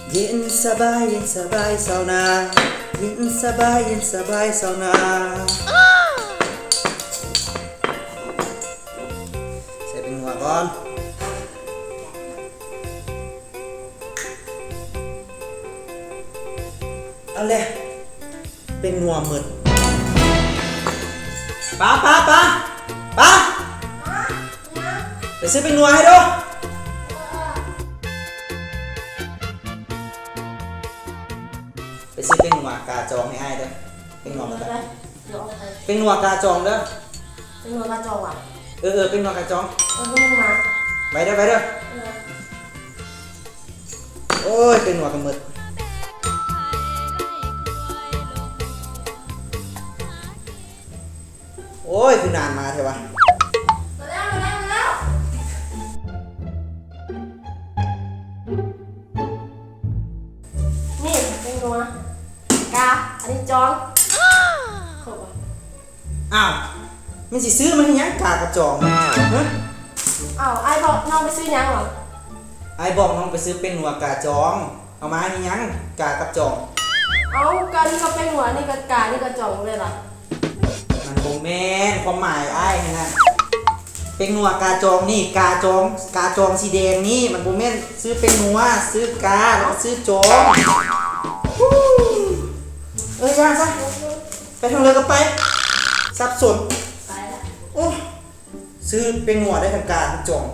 ເຢັນສະບາຍ ເຢັນສະບາຍຊາວນາ ເຢັນສະບາຍ ເຢັນສະບາຍຊາວນາ. ໃສ່ແປ້ງນົວກ່ອນ. ເອົາແຫຼະ ແປ້ງນົວໝົດ. ປາ ປາ ປາ ປາ ໄປຊື້ແປ້ງນົວໃຫ້ດູ. ໄປຊື້ແປ້ງນົວກາຈອງໃຫ້ອ້າຍເດີ້. ແປ້ງນົວກາຈອງ ແປ້ງນົວກາຈອງເດີ້. ແປ້ງນົວກາຈອງຫວາ? ເອີ ເອີ ແປ້ງນົວກາຈອງ. ເອີ ໄປເດີ້ ໄປເດີ້. ໂອ້ຍ ແປ້ງນົວກະໝົດ. ໂອ້ຍ ຄືນານມາແທ້ວະ. ມາແລ້ວ ມາແລ້ວ ມາແລ້ວ. ນີ້ແປ້ງນົວ ກາ ອັນນີ້ຈອງ. ອ້າວ ມັນຊິຊື້ມາເຮັດຫຍັງ ກາກັບຈອງ? ຮະ? ອ້າວ ອ້າຍບອກນ້ອງໄປຊື້ຫຍັງຫວາ? ອ້າຍບອກນ້ອງໄປຊື້ແປ້ງນົວກາຈອງ. ເອົາມາເຮັດຫຍັງ ກາກັບຈອງ? ເອົ້າ ກະນີ້ກະແປ້ງນົວ ອັນນີ້ກະກາ ນີ້ກະຈອງເດ້ລະ. ມັນບໍ່ແມ່ນຄວາມໝາຍອ້າຍຫັ້ນນະ. ແປ້ງນົວກາຈອງນີ້ ກາຈອງ ກາຈອງສີແດງນີ້ ມັນບໍ່ແມ່ນຊື້ແປ້ງນົວ ຊື້ກາ ແລ້ວກະຊື້ຈອງ. ເອີ ຢ່າຊະ ໄປທາງໃດກະໄປ ສັບສົນ. ໂອ້ ຊື້ແປ້ງນົວໄດ້ທັງກາທັງຈອງ.